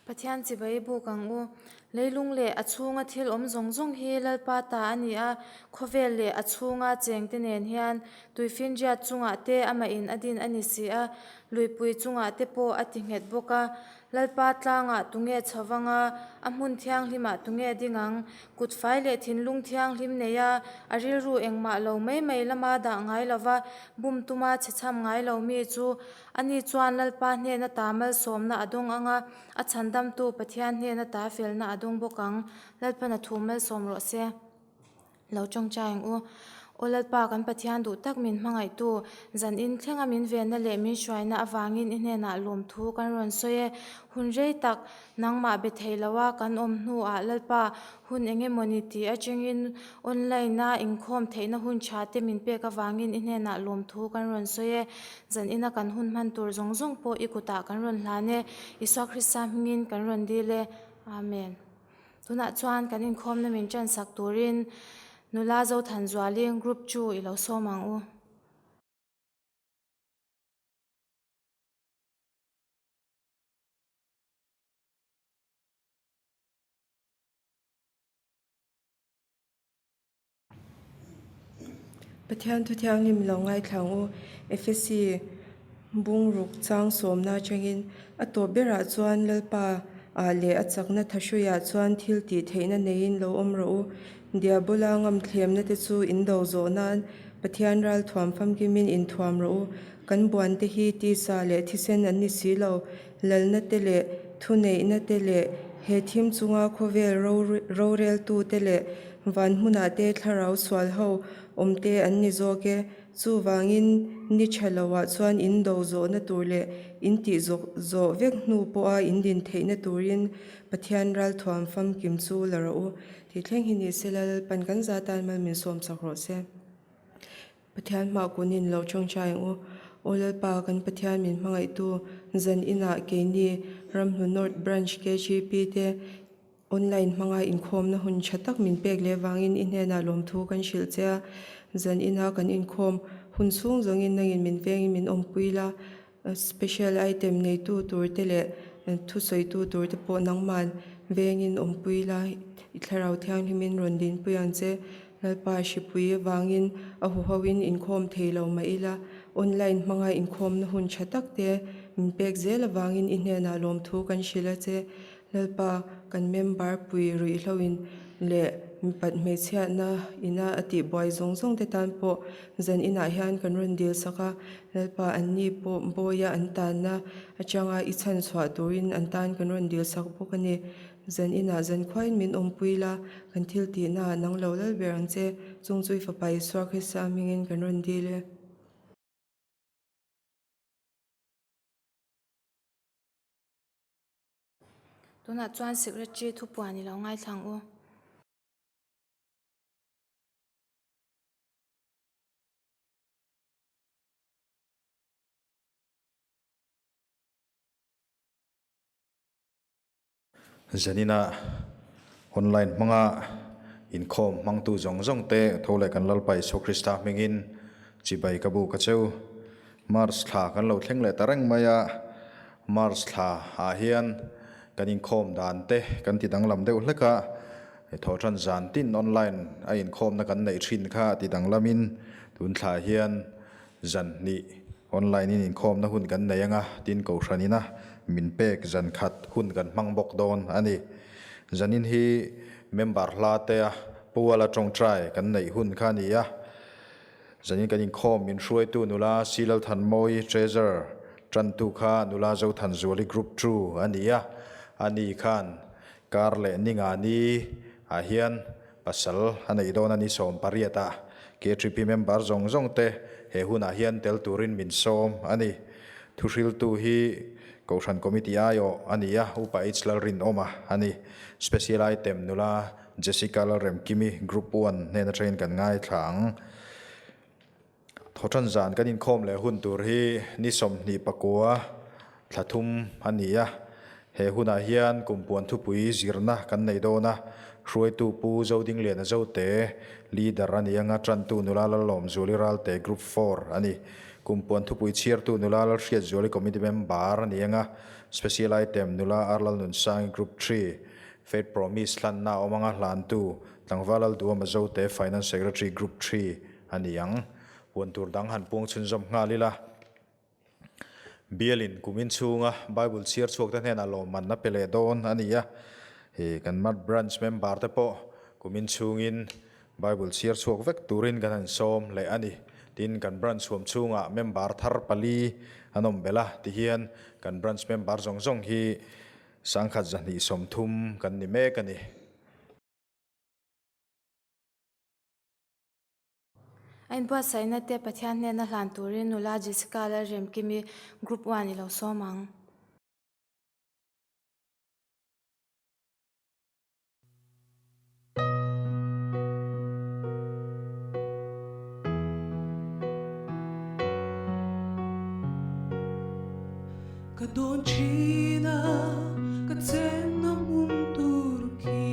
Pathian chibai buk ang u. Leilung leh a chhunga thil awm zawng zawng hi Lalpa ta a ni a, khawvel leh a chhunga chengte nen hian tuifinriat chungah te amah in a din a ni si a, luipui chungah te pawh a ti nghet bawk a. Lalpa tlangah tunge chho vang a, a hmun thianghlimah tunge ding ang? Kut fai leh thinlung thianghlim nei a, a rilru engmah lo mai mai lama dah ngai lova, bum tuma chhechham ngai lo mi chu Ani chuan Lalpa hnena ta malsawmna a dawng ang a, a chhandamtu Pathian hnena ta felna a dawng bawk ang. Lalpan a thu malsawm rawh se. Lo tawngtai ang u. Aw Lalpa, kan Pathian duh tak min hmangaihtu, zan in thlenga min venna leh min hruaina avangin i hnenah lawmthu kan rawn sawi e. Hun rei tak nangmah be thei loa kan awm hnuah Lalpa, Hun eng emawni tih atangin online-a inkhawm theihna hun tha te min pek avangin i hnenah lawmthu kan rawn sawi e. Zan ina kan hun hman tur zawng zawng pawh i kutah kan rawn hlan e. Isua Krista hmingin kan rawn dil e. Amen. Tunah chuan kan inkhawmna min tansak turin Nula Zothanzuali Group chu i lo sawm ang u. Pathian thu thianghlim lo ngaithla ang u. Efesi bungruk chang sawmna atangin a tawp berah chuan Lalpa ah leh a chakna thahruiah chuan thil tih theihna neiin lo awm rawh u. Diabola ngamthlemna te chu in do zawh nan Pathian ral thuam famkimin inthuam rawh u. Kan buan te hi tisa leh thisen an ni si lo. Lalna te leh thuneihna te leh he thim chunga khawvel roreltu te leh van hmunah te thlarau sual ho awm te an ni zawk e. Chuvangin ni tha loah chuan in do zawhna tur leh in tih zawh vek hnu pawha in din theihna turin Pathian ralthuam famkim chu la rawh u. Tih thleng hi ni sela Lalpan kan za tan mal min sawm chak rawh se. Pathian hmah kunin lo tawngtai ang u. Aw Lalpa, kan Pathian min hmangaihtu zan inah keini Ramhnu North Branch KGP te online hmanga inkhawmna hun tha tak min pek leh vangin i hnenah lawmthu kan hrilh che a. Zan ina kan inkhawm hun chhung zawngin nangin min vengin min awmpui la. Special item neitu tur te leh thusawitu tur te pawh nangman vengin awmpui la, i thlarau thianghlimin rawn dinpui ang che. Lalpa hripui avangin a huhoin inkhawm thei lo mah ila, online hmanga inkhawmna hun tha tak te min pek zel avangin i hnenah lawmthu kan hrilh a che. Lalpa, kan member pui ruihhloin leh mipat hmeichhiatna ina a tihbuai zawng zawng te tan pawh zan inah hian kan rawn dil sak a, Lalpa anni pawh bawia an tanna atanga i chhan chhuah turin an tan kan rawn dil sak bawk a ni. Zan inah zan khuain min awmpui la, kan thil tihnaah nang lo lal ber ang che, chung chu i Fapa Isua Krista hmingin kan rawn dil e. Tunah chuan Secretary thupuan i lo ngaithla ang u. Zanina online hmanga inkhawm hmangtu zawng zawng te tho leh kan Lalpa Isua Krista hmingin chibai ka bu ka cheu. March thla kan lo thleng leh ta reng mai a, March thla ah hian kan inkhawm dan te kan ti danglam deuh hlek a, thawhtan zan tin online a inkhawmna kan neih thin kha ti danglamin tun thla hian zan hnih Online in inkhawmna hun kan nei anga, tin kohhran ina min pek zan khat hun kan hmang bawk dawn a ni. Zanin hi member hla te a Puala tawngtai kan neih hun kha a ni a. Zanin kan inkhawm min hruaitu nula Silalthanmawii Treasurer tantu kha nula Zothanzuali Group ii a ni a. Ani khan kar leh ninga ni ah hian Pasal a neih dawn a ni 18 a, KTP member zawng zawng te he hunah hian tel turin min sawm a ni. Thuhriltu hi Kohhran Committee aiawh a ni a, Upa H Lalrinawma a ni. Special Item nula Jessica Lalremkimi Group One hnen atangin kan ngaithla ang. Thawhtan zan kan inkhawm leh hun tur hi ni 29 thla thum a ni a, he hunah hian kumpuan thupui zirna kan nei dawn a, hruaitu Pu Zodingliana Zote, Leader a ni anga tantu nula Lalawmzuali Ralte Group Four a ni. Kumpuan thupui chhiartu nula Lalhriatzuali Committee Member a ni ang a, Special Item nula Arlalnunsangi Group Three, Faith Promise hlanna a awm anga hlantu Tlangval Lalduama Zote Finance Secretary Group Three a ni ang. Puan tur dang han puang chhunzawm nghal ila. Bialin kumin chhunga Bible chhiar chhuakte hnenah lawmman a pe leh dawn a ni a. Hei kan Mat Branch member te pawh kumin chhungin Bible chhiar chhuak vek turin kan han sawm leh a ni. Tin, kan branch huam chhungah member thar pali an awm belh a, tihian kan branch member zawng zawng hi sangkhat zahnih sawmthum kan ni mek a ni. A inbuatsaihna te Pathian hnena hlan turin nula Jessica Lalremkimi Group One i lo sawm ang. Ka dawn thin a, ka chenna hmun tur khi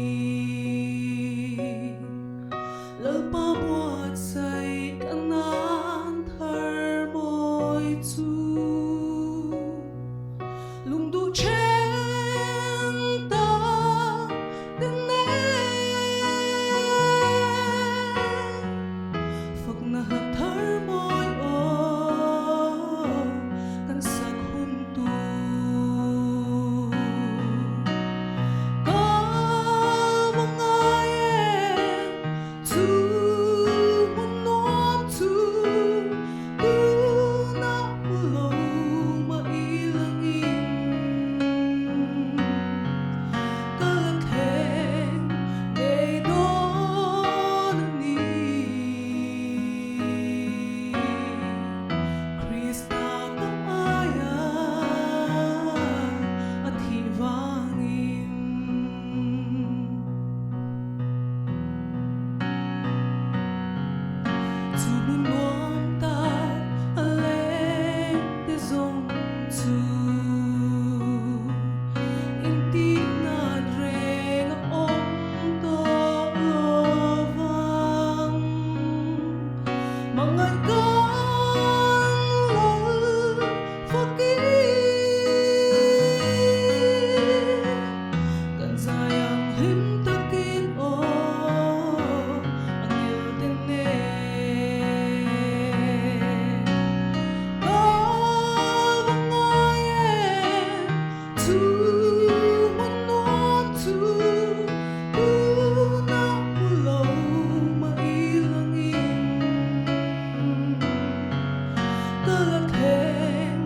Lalpa buatsaih ka nan thar mawi chu Lungduh then ta ka nei Fakna hla thar mawi aw kan sak hun tur. Ka va ngai e chu hmun nuam chu tunah hmu lo mah i langin ka la thleng ngei dawn a ni. Krista ka aia a thih vangin. Chu hmun nuam tak a leng te zawng chu intihnan reng a awm tawh lo vang. Mangai kan lal fakin kan zai ang hlim takin aw angel te nen. Ka va ngai em chu hmun nuam chu tunah hmu lo mah i langin ka la thleng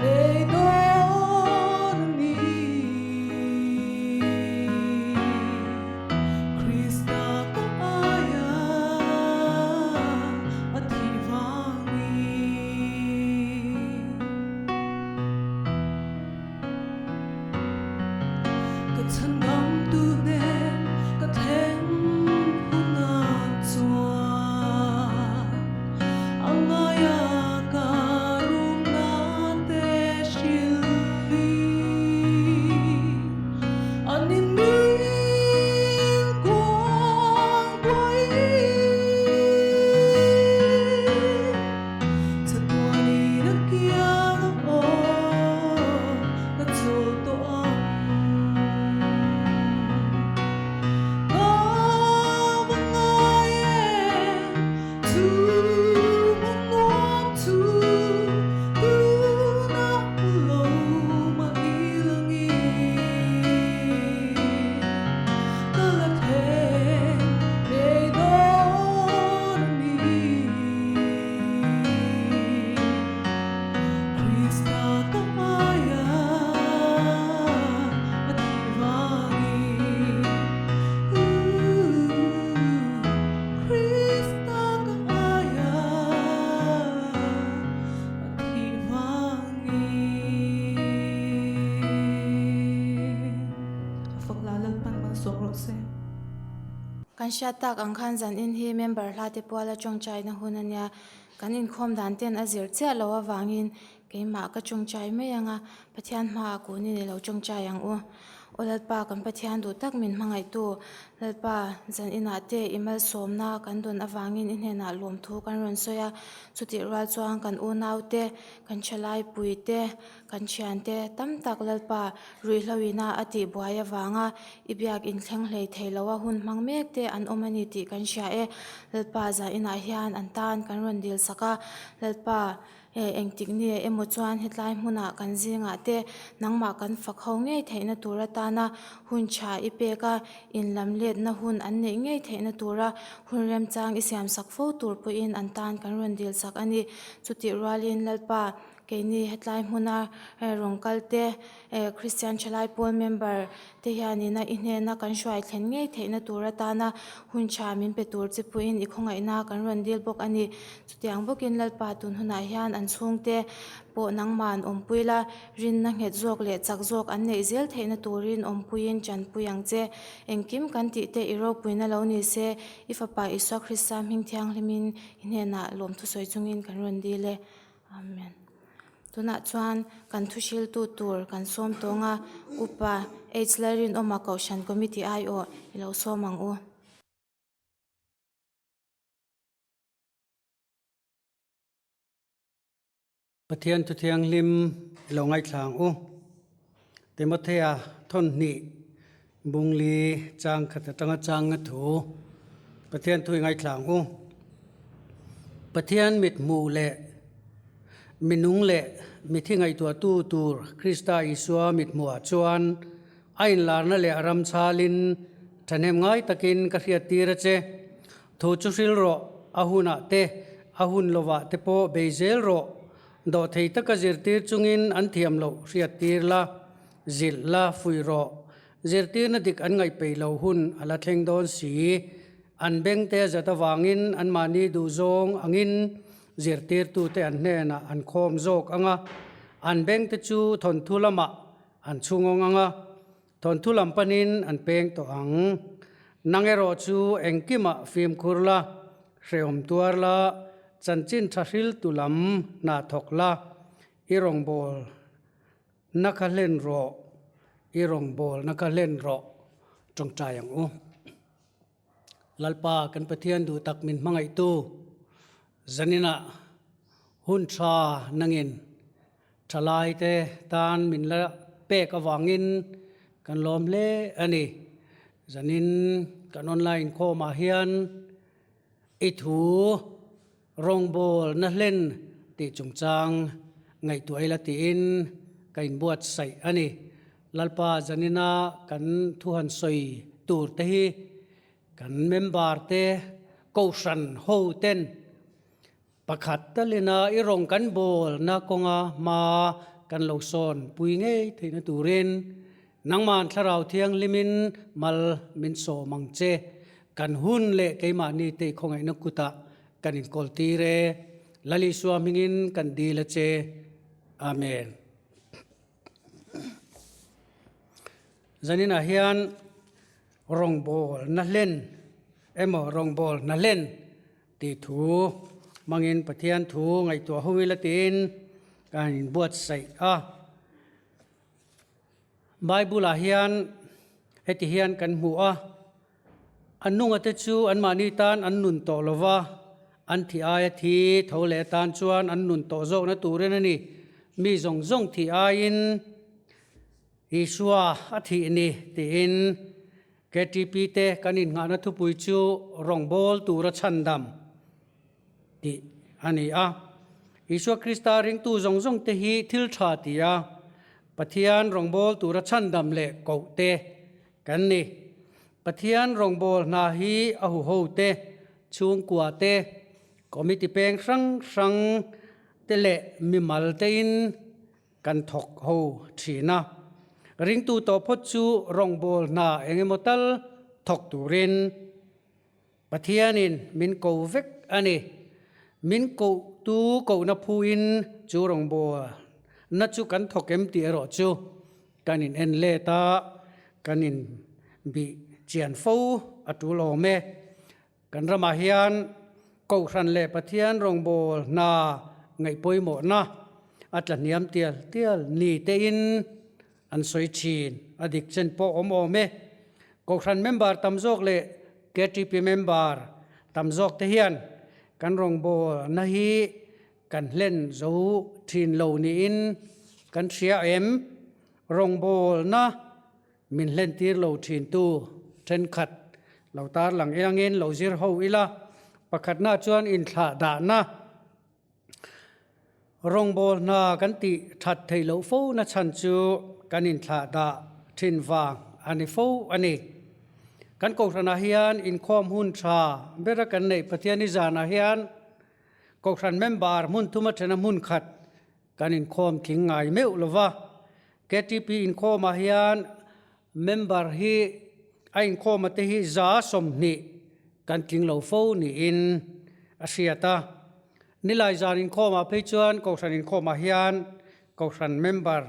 ngei dawn a ni. Krista ka aia a thih vangin. Ka chhandam tu hnen ka thleng hunah chuan a ngaia ka rumna te hrilh an in min kuang kuai. Chatuanin a kiang a aw ka chawl tawh ang. Ka va ngai em chu hmun nuam chu tunah hmu lo mah i langin ka la thleng ngei dawn a ni. Krista ka aia a thih vangin Krista ka aia a thih vangin A fak la Lalpan malsawm rawh se. Kan hriat tak ang khan zanin hi member hla te puala tawngtaina hun a nia. Kan inkhawm dan ten a zir chiah loh avangin keimah ka tawngtai mai ang a, Pathian hmaah kunin i lo tawngtai ang u. Aw Lalpa, kan Pathian duh tak min hmangaihtu, Lalpa, zan inah te i malsawmna kan dawn avangin i hnenah lawmthu kan rawn sawi a. Chutih rual chuan kan unaute, kan thalaipuite, kan thiante tam tak Lalpa ruihhloina a tih buai avanga i biak inthleng hlei thei loa hun hmang mek te an awm a ni tih kan hria e. Lalpa zan inah hian an tan kan rawn dil sak a, Lalpa, He engtik nge emaw chuan hetlai hmunah kan zingah te nangmah kan fak ho ngei theihna tur atana hun tha i pek a, inlam letna hun an neih ngei theihna tura hun remchang i siamsak fo tur pawhin an tan kan rawn dilsak a ni. Chutih rualin Lalpa keini hetlai hmuna rawn kal te, Kristian thalai pawl member te hianina i hnena kan hruai thlen ngei theihna tur atana hun tha min pe tur che pawhin i khawngaihna kan rawn dil bawk a ni. Chutiang bawkin Lalpa tun hunah hian an chhungte pawh nangmah an awmpui la, rinna nghet zawk leh chak zawk an neih zel theihna turin awmpuiin tanpui ang che. Engkim kan tih te i ropuina lo ni se, i Fapa Isua Krista hming thianghlimin i hnenah lawmthu sawi chungin kan rawn dil e. Amen. Tunah chuan kan thuhriltu tur kan sawm tawng a, Upa H Lalrinawma Kohhran Committee aiawh i lo sawm ang u. Pathian thu thianghlim i lo ngaithla ang u. Timothea thawn hnih bungli chang khat atanga chang a thu Pathian thu i ngaithla ang u. Pathian mit hmuh leh minung leh mithi ngaihtuahtu tur Krista Isua mit hmuhah chuan a inlarna leh a ram chhalin thahnem ngai takin ka hriattir a che. Thu chu hril rawh, a hunah te, a hun lovah te pawh bei zel rawh. Dawhthei taka zirtir chungin an thiam loh hriattir la, zilh la, fuih rawh. Zirtirna dik an ngaihpeih lo hun a la thleng dawn si. An bengte a zat avangin anmahni duhzawng angin zirtirtute an hnenah an khawm zawk ang a, an bengte chu thawnthu lamah an chhungawng ang a, Thawnthu lam panin an peng tawh ang. Nang erawh chu engkimah fimkhur la, hrehawm tuar la, chanchin tha hriltu lam hna thawk la, i rawngbâwl na kha hlen rawh, i rawngbâwl na kha hlen rawh, tawngtai ang u. Lalpa kan Pathian duh tak min hmangaihtu, zaninah hun tha nangin Thalaite tan min la pek avangin kan lawm hle a ni. Zanin kan online khawmah hian i thu rawngbâwl na hlen tih chungchang ngaihtuah ila tiin ka inbuatsaih a ni. Lalpa zanina kan thu han sawi tur te hi kan member te kohhran ho ten Pakhat talina i rawng kan bawlna kawnga hma kan lo sawn pui ngei theihna turin nangman Thlarau Thianghlimin mal min sawm ang che. Kan hun leh keimahni te i khawngaihna kutah kan inkawl tir e. Lal Isua hmingin kan dil a che. Amen. Zaninah hian rawngbawl na hlen emaw rawngbawl hna hlen Tih thu hmangin Pathian thu ngaihtuah ho ila tiin ka han inbuatsaih a. Bible-ah hian heti hian kan hmu a, An nungate chu anmahni tan an nun tawh lo va, an thi aia thi tho leh atan chuan an nun tawh zawkna turin a ni. Mi zawng zawng thih aiin Isua a thih ni tiin KTP te kan innghahna thupui chu rawngbâwl tura chhandam tih a ni a. Isua Krista ringtu zawng zawng te hi thil tha ti a, Pathian rawngbâwl tura chhandam leh koh te kan ni. Pathian rawngbâwl hna hi a huho te, chhungkua te, committee peng hrang hrang te leh mimal tein Kan thawk ho thin a. Ringtu tawh phawt chu rawngbâwl hna eng emaw tal thawk turin Pathianin min ko vek a ni. Min kohtu kohna phuin chu rawngbâwl na chu kan thawk em tih erawh chu kan in en let a, kan in bih chian fo a tul awm e. Kan ramah hian Kohhran leh Pathian rawngbâwl hna ngaih pawimawhna a tla hniam tial tial ni tein an sawi thin. A dik chen pawh awm awm e. Kohhran member tam zawk leh KTP member tam zawk te hian kan rawngbawlna hi kan hlen zo thin lo niin kan hria em? Rawngbawlna min hlen tir lo thin tu thenkhat lo tarlang iangin lo zir ho ila, pakhatna chuan inthlah dahna Rawngbâwl hna kan tih that theih loh fo na chhan chu kan inthlah dah thin vang a ni fo a ni. Kan Kohhranah hian inkhawm hun tha bera kan neih Pathiani zanah hian Kohhran member hmun thuma thena hmun khat kan inkhawm tling ngai meuh lo va. KTP inkhawmah hian member hi a inkhawma te hi 20% kan tling lo fo niin a hriat a. Nilai zan inkhawmah phei chuan Kohhran inkhawmah hian Kohhran member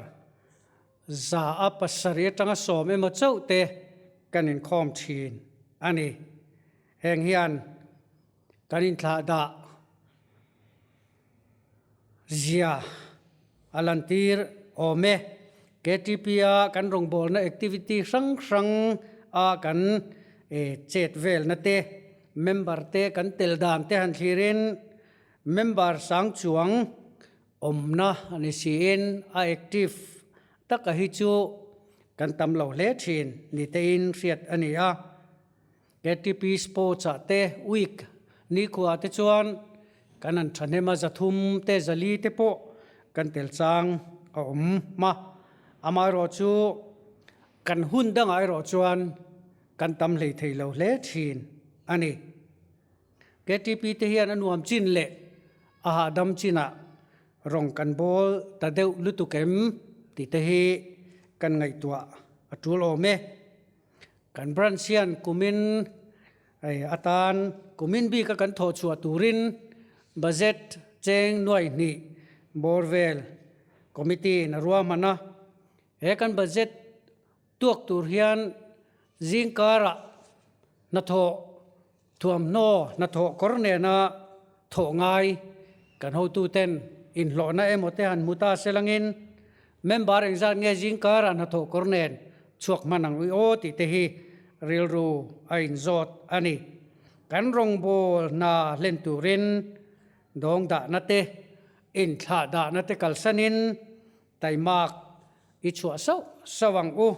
7% atanga 10 emaw chauh te kan inkhawm thin a ni. Heng hian kan inthlah dah zia a lantir awm e. KTP-a kan rawngbawlna activity hrang hrang a kan chet velna te, member te kan tel dan te han thlirin member sang chuang awmna a ni siin a active taka hi chu kan tam lo hle thin ni tein hriat a ni a. KTP Sports ah te week nikhua te chuan kan han thahnem a, 300 te 400 te pawh kan tel chang a awm a, amaherawh chu kan hun dangah erawh chuan kan tam hlei thei lo hle thin a ni. KTP te hian a nuam chin leh a hahdam chinah rawng kan bawl ta deuh lutuk em tih te hi kan ngaihtuah a tul awm e. Kan branch hian kumin atan kumin bika kan thawh chhuah turin budget cheng nuai hnih bawr vel committee in a ruahman a. He kan budget tuak tur hian zingkarah hnathawh thuamhnaw hnathawh kawr nena thawh ngai kan hotuten inhlawhna emaw te han hmu ta selangin member engzat nge zingkarah hnathawh kawr nen chhuak hman ang ui aw tih te hi rilru a inzawt a ni. Kan rawngbâwl hna hlen turin dawng dahna te, inthlah dahna te kalsanin taimak i chhuah sauh sauh ang u.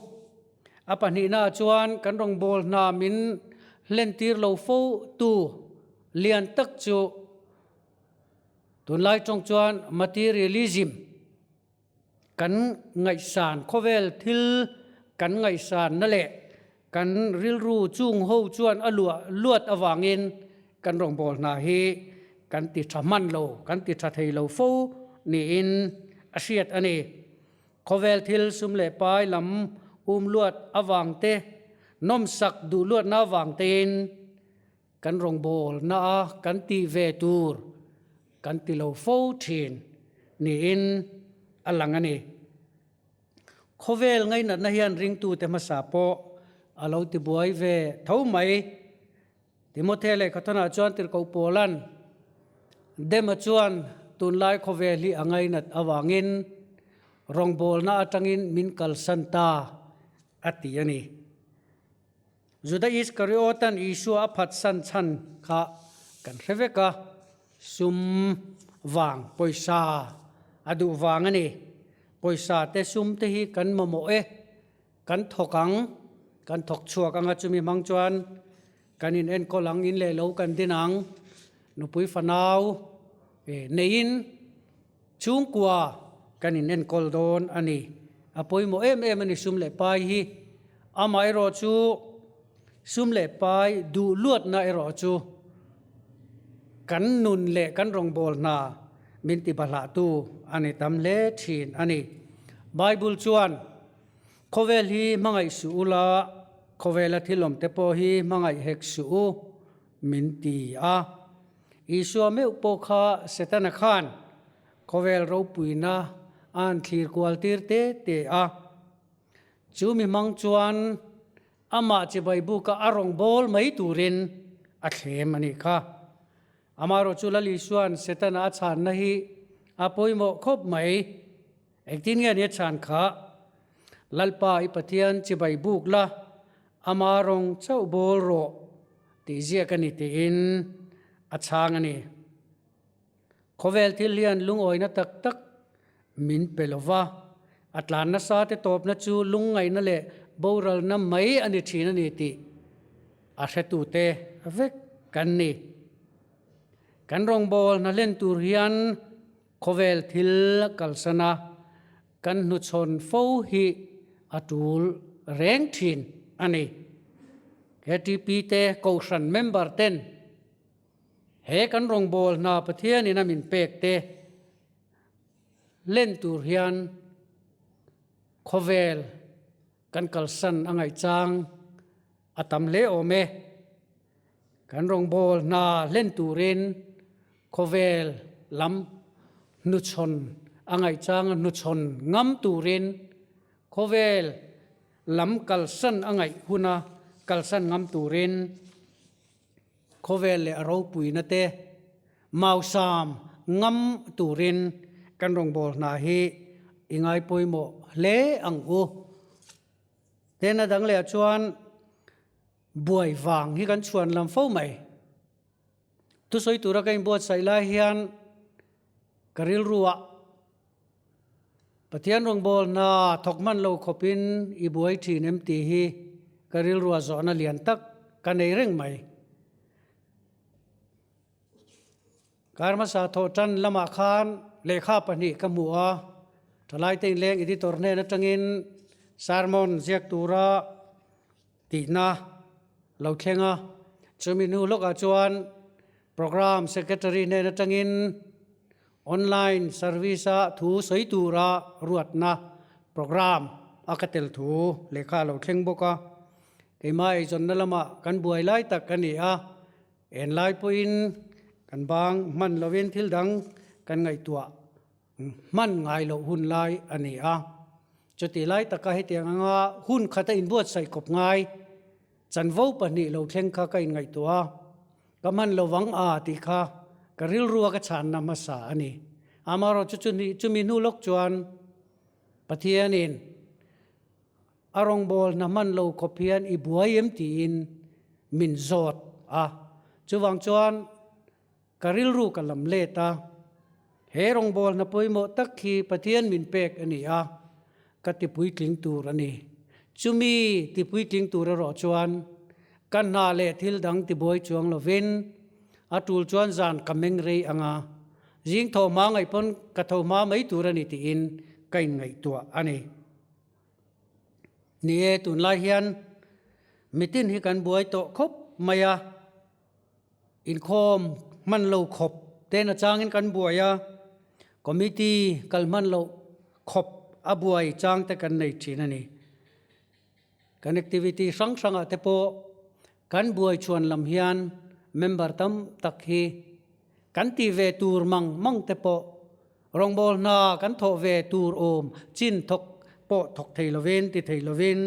A pahnihnaah chuan kan rawngbâwl hna min hlentir lo fo tu lian tak chu tunlai tawng chuan materialism kan ngaihsan khawvel thil kan ngaihsanna leh kan rilru chung ho chuan a luah luat avangin kan rawngbâwl hna hi kan ti tha hman lo, kan ti tha thei lo fo niin a hriat a ni. Khawvel thil sum leh pai lam um luat avang te, nawmsak duh luatna avang tein kan rawngbawlna a kan tih ve tur kan ti lo fo thin niin a lang a ni. Khawvel ngainatna hian ringtute hmasa pawh a lo tibuai ve tho mai. Timothea lehkhathawnah chuan Tirhkoh Paula'n Dema chuan tunlai khawvel hi a ngainat avangin rawngbawlna atangin min kalsan ta a ti a ni. Juda Iskariota'n Isua a phatsan chhan kha kan hre vek a, sum vang pawisa a duh vang a ni. Pawisa te sum te hi kan mamawh e. Kan thawk ang, kan thawk chhuak ang a, chumi hmang chuan kan in enkawl ang, in leh lo kan din ang, nupui fanau neiin chhungkua kan in enkawl dawn a ni. A pawimawh em em a ni sum leh pai hi. Amaherawh chu sum leh pai duh luatna erawh chu kan nun leh kan rawngbâwl hna min ti bahlahtu a ni tam hle thin a ni. Bible chuan. Khawvel hi hmangaih suh u la, khawvela thil awmte pawh hi hmangaih hek suh u, min ti a. Isua meuh pawh kha Setana khan khawvel ropuina a han thlir kual tir te te a. Chu mi hmang chuan amah chibai buka a rawn bawl mai turin a thlem a nih kha. Amaherawhchu Lal Isua'n Setana a chhanna hi a pawimawh khawp mai. Engtin nge nia chhan kha? Lalpa i Pathian chibai buk la, ama rawng chauh bawl rawh tih ziak a ni tiin a chhang a ni. Khawvel thil hian lungawina tak tak min pe lo va, a tlan nasa te tawpna chu lungngaihna leh boralna mai a ni thin a ni tih a hretute vek kan ni. Kan rawngbâwl hna hlen tur hian khawvel thil kalsana kan hnuchhawn fo hi a tul reng thin a ni. KTP te Kohhran member ten He kan rawngbâwl hna Pathianin a min pêk te len tur hian khawvel kan kalsan a ngaihchang a tam hle awm e. Kan rawngbâwl hna hlen turin khawvel lam hnuchhawn a ngaihchang a hnuchhawn ngam turin khawvel lam kalsan a ngaih huna kalsan ngam turin Khawvel leh a ropuina te mausam ngam turin kan rawngbâwl hna hi i ngai pawimawh hle ang u. Tin, a dang lehah chuan buai vang hi kan chhuan lam fo mai. Thusawi tura ka inbuatsaih lai hian ka rilruah Pathian rawngbâwl hna thawk hman lo khawpin i buai ṭhin em tih hi ka rilruah zawhna lian tak ka nei reng mai. Kar hmasa thawh ṭan lamah khan lehkha pahnih ka hmu a, ṭhalaite inleng editor hnen aṭangin sermon ziak tura tihna lo thleng a, chumi hnu lawkah chuan programme secretary hnen aṭangin Online service-a thu sawi tura ruatna programme a ka tel thu lehkha a lo thleng bawk a. Keimah eizawnna lamah kan buai lai tak a ni a, en lai pawhin kan bang hman lovin thil dang kan ngaihtuah hman ngai loh hun lai a ni a. Chutih lai taka hetiang anga hun khata inbuatsaih kawp ngai Chanvo pahnih lo thleng kha ka inngaihtuah a, ka hman lo vang a tih kha ka rilrua ka chhanna hmasa a ni. Amaherawh chu chumi hnu lawk chuan Pathianin a rawngbâwl hna hman lo khawp hian i buai em tiin min zawt a. Chuvang chuan Ka rilru ka lam let a, he rawngbâwl hna pawimawh tak hi Pathian min pek a ni a, ka tipuitling tur a ni. Chumi tipuitling tur erawh chuan ka hna leh thil dang tibuai chuang lovin a tul chuan zan ka meng rei ang a, zing tho hma ngaih pawn ka tho hma mai tur a ni tiin ka inngaihtuah a ni. Ni e, tunlai hian mitin hi kan buai tawh khawp mai a. Inkhawm hman lo khawp ten a changin kan buai a, committee kal hman loh khawp a buai chang te kan nei thin a ni. Kan activity hrang hrangah te pawh kan buai chhuan lam hian member tam tak hi kan tih ve tur mang mang te pawh rawngbâwl hna kan thawh ve tur awm chin thawk pawh thawk thei lovin ti thei lovin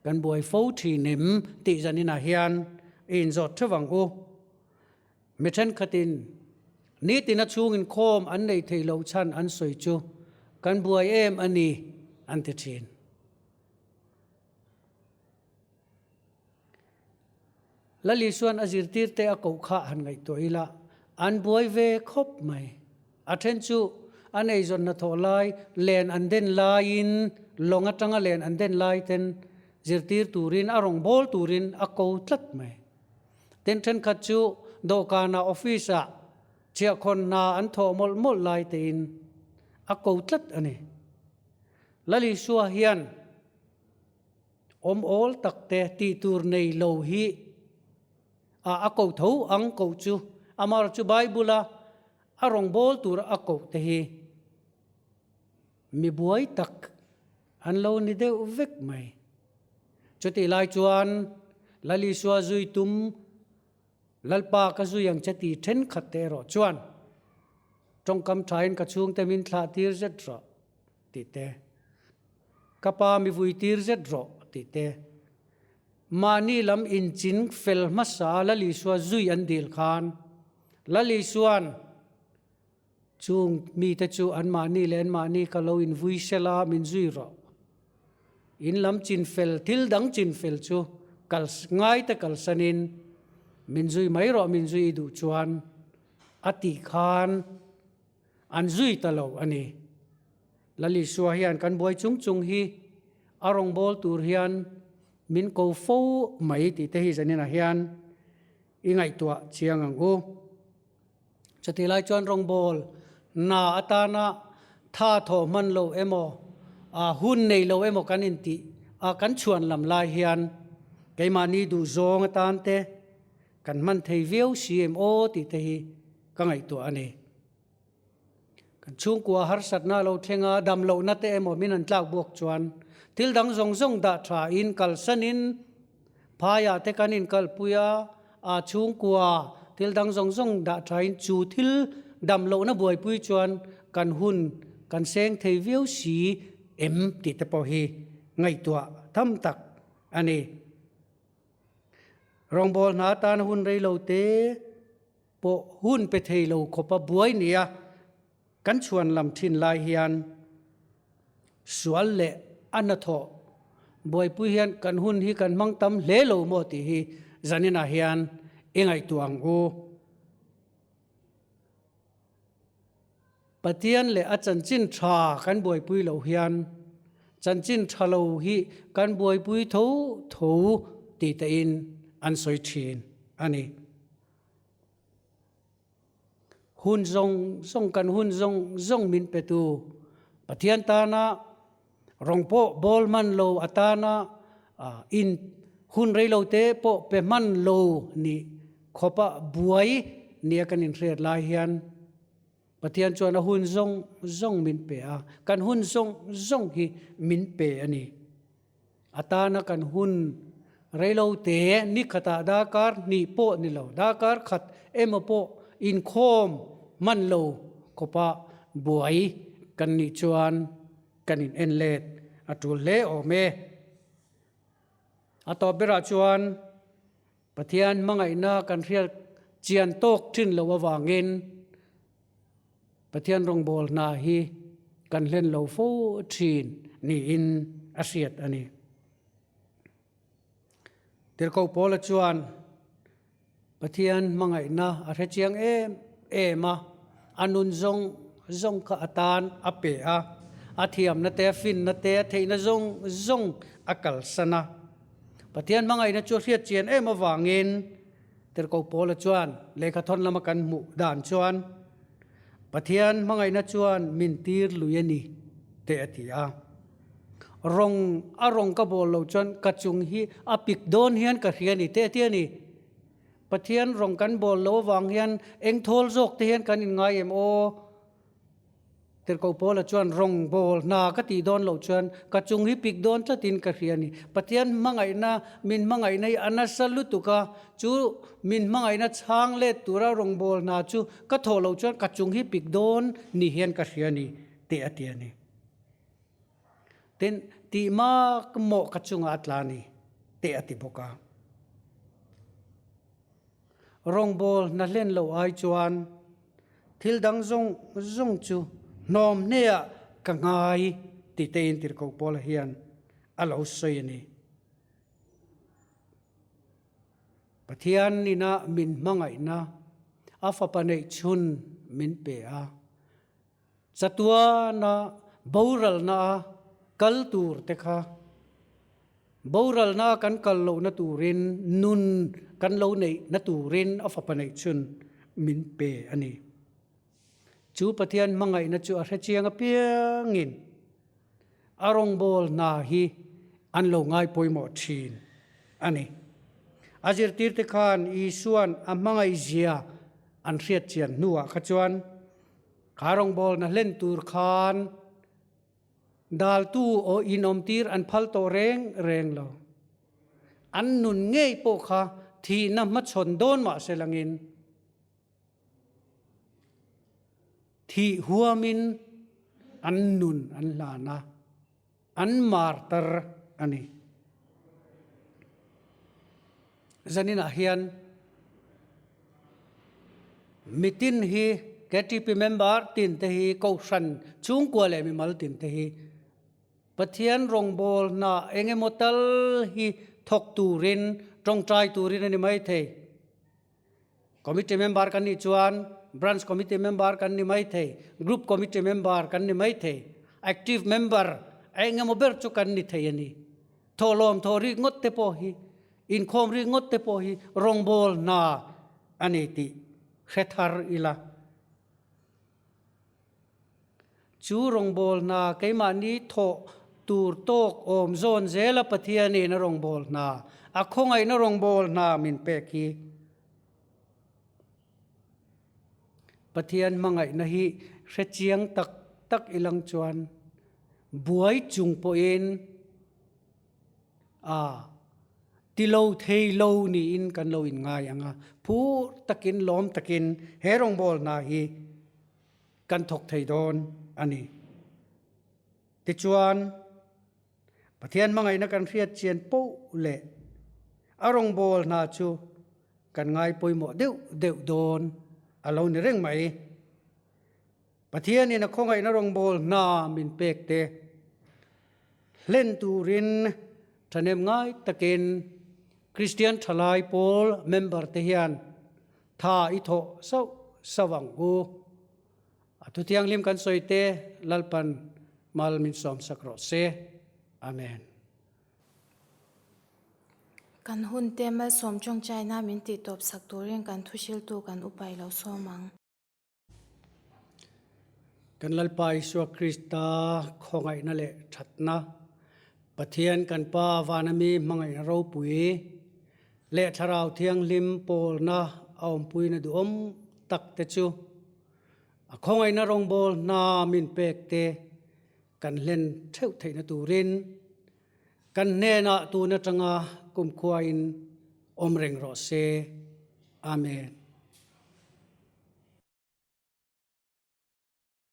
Kan buai fo thin em tih zaninah hian i inzawt theuh ang u. Mi thenkhatin nitina chhungin khawm an neih theih loh chhan an sawi chu kan buai em a ni an ti thin. Lali chuan a zirtirte a koh kha han ngaihtuah ila an buai ve khawp mai. A then chu an eizawn hnathawh lai len an den laiin lawng atanga len an den lai ten zirtir turin a rawn bawl turin a ko tlat mai. Tin thenkhat chu dawhkanah office ah chhiahkhawn hna an thawh mawlh mawlh lai tein a ko tlat a ni. Lal Isua hian awm awl tak te tih tur nei lo hi a a ko tho ang koh chu amaherawhchu chu Bible a A rawngbâwl tura a koh te hi mi buai tak an lo ni deuh vek mai. Chutih lai chuan Lal Isua zui tum Lalpa ka zui ang che tih thenkhat te erawh chuan tawngkam thain ka chhungte min thlah tir zet rawh tih te, ka pa mi vui tir zet rawh tih te, mahni lam inchin fel hmasa Lal Isua zui an dil khan Lal Isua'n chung mite chu anmahni leh anmahni ka lo invui sela min zui rawh. In lam chinfel, thil dang chinfel chu kal ngaite kalsanin min zui mai rawh min zui i duh chuan a tih khan an zui ta lo a ni. Lal Isua hian kan buai chung chung hi a rawngbâwl tur hian min ko fo mai tih te hi zaninah hian i ngaihtuah chiang ang u. Chutih lai chuan rawngbâwl hna atana tha thawh hman lo emaw, hun nei lo emaw kan intih a kan chhuan lam lai hian keimahni duhzawng atan te kan hman thei viau si em aw tih te hi ka ngaihtuah a ni. Kan chhungkua harsatna a lo thleng a, dam lohna te emaw min han tlak buak chuan thil dang zawng zawng dah thain kalsanin phaiah te kan inkalpui a, a chhungkua thil dang zawng zawng dah thain chu thil dam lohna buaipui chuan kan hun kan seng thei viau si em tih te pawh hi ngaihtuah tham tak a ni. Rawngbâwl hna atana hun rei lo te. Pawh hun pe thei lo khawpa buai nia kan chhuan lam thin lai hian sual leh a hnathawh buaipui hian kan hun hi kan hmang tam hle lo maw tih hi zaninah hian i ngaihtuah ang u. Pathian leh a chanchin tha kan buaipui loh hian chanchin tha lo hi kan buaipui tho tho tih tein an sawi thin a ni. Hun zawng zawng kan hun zawng zawng min petu Pathian tana rawng pawh bawl hman lo atana in hun rei lo te pawh pe hman lo nih khawpa buai nia kan inhriat lai hian Pathian chuan a hun zawng zawng min pe a, kan hun zawng zawng hi min pe a ni. A tana kan hun reilo te ni khatah darkar hnih pawh ni lo, darkar khat emaw pawh inkhawm hman lo khawpa buai kan nih chuan kan in en let a tul hle awm e. A tawp berah chuan Pathian hmangaihna kan hriat chian tawk thin loh avangin Pathian rawngbâwl hna hi kan hlen lo fo ṭhîn niin a hriat a ni. Tirhkoh Paula chuan Pathian hmangaihna a hre chiang êm êm a, a nun zawng zawng kha a tân a pe a, a thiamna te, a finna te, a theihna zawng zawng a kalsan a. Pathian hmangaihna chu a hriat chian êm avângin Tirhkoh Paula chuan lehkhathawn lama kan hmuh dan chuan, Pathian hmangaihna chuan min tir lui a ni, teh a ti a. Rawng a rawng ka bawl lo chuan ka chung hi a pik dawn hian ka hria a ni, teh a ti a ni. Pathian rawng kan bawl lo avang hian eng thawl zawk te hian kan inngai em aw? Tirhkoh Paula chuan rawng bawl hna ka tih dawn loh chuan ka chung hi pik dawn tlatin ka hria a ni. Pathian hmangaihna, min hmangaihna hi a nasa lutuk a, chu min hmangaihna chhang let tura rawng bawl hna chu ka thawh loh chuan ka chung hi pik dawn ni hian ka hria a ni, tih a ti a ni. Tin, tih mak mawh ka chungah a tla a ni, tih a ti bawk a. Rawngbâwl hna hlen loh ai chuan thil dang zawng zawng chu hnawm hneah ka ngai tih tein Tirhkoh Paula hian a lo sawi a ni. Pathian ina min hmangaihna a fapa neih chhun min pe a, Chatuana boralna a kal tur te kha boralna kan kal lohna turin nun kan lo neihna turin a fapa neih chhun min pe a ni. Chu Pathian hmangaihna chu a hrechiang apiangin a rawngbâwl hna hi an lo ngai pawimawh ṭhîn a ni. A zirtîrte khân Isua'n a hmangaihzia an hriat chian hnuah kha chuan Kha rawngbawlna hlen tur khan daltu aw inawmtir an phal tawh reng reng lo. An nun ngei pawh kha thihna hmachhawn dawn mah se langin thih huamin an nun an hlan a. An martar a ni. Zaninah hian mitin hi KTP member tin te hi Kohhran chhungkua leh mimal tin te hi. Pathian rawngbâwl hna eng emaw tal hi thawk tûrin, ṭawngṭai tûrin a ni maithei. Committee member kan nih chuan Branch Committee member kan ni maithei, Group Committee member kan ni maithei, Active member eng emaw ber chu kan ni thei a ni. Thawhlawm thawh rikngawt te pawh hi, inkhawm rikngawt te pawh hi rawngbâwl hna a ni tih hre thar ila. Chu rawngbâwl hna keimahni thawh tûr tâwk awm zâwn zêla Pathianin a rawngbâwl hna, a khawngaihna rawngbâwl hna min pêk hi. Pathian hmangaihna hi hre chiang tak tak ilang chuan buai chung pawhin a ti lo thei lo niin kan lo inngai ang a, phur takin lawm takin he rawngbâwl hna hi kan thawk thei dawn a ni. Tichuan, Pathian hmangaihna kan hriat chian poh leh a rawngbâwl hna chu kan ngai pawimawh deuh deuh dawn a lo ni reng mai. Pathianin a khawngaihna rawngbâwl hna min pek te hlen turin thahnem ngai takin Kristian Thalai Pawl member te hian tha i thawh sauh sauh ang u. A thu thianghlim kan sawi te Lalpan mal min sawmsak rawh se. Amen. Kan hun te malsawm tawngtaina min tih tawp sak turin kan thu hriltu kan upai lo sawm ang. Kan Lalpa Isua Krista khawngaihna leh thatna, Pathian kan Pa vana mi hmangaihna ropui leh Thlarau Thianghlim pawlna a awmpuina duhawm tak te chu a khawngaihna rawngbâwl hna min pek te kan hlen theuh theihna turin kan hnenah tun atanga kumkhuain awm reng rawh se. Amen.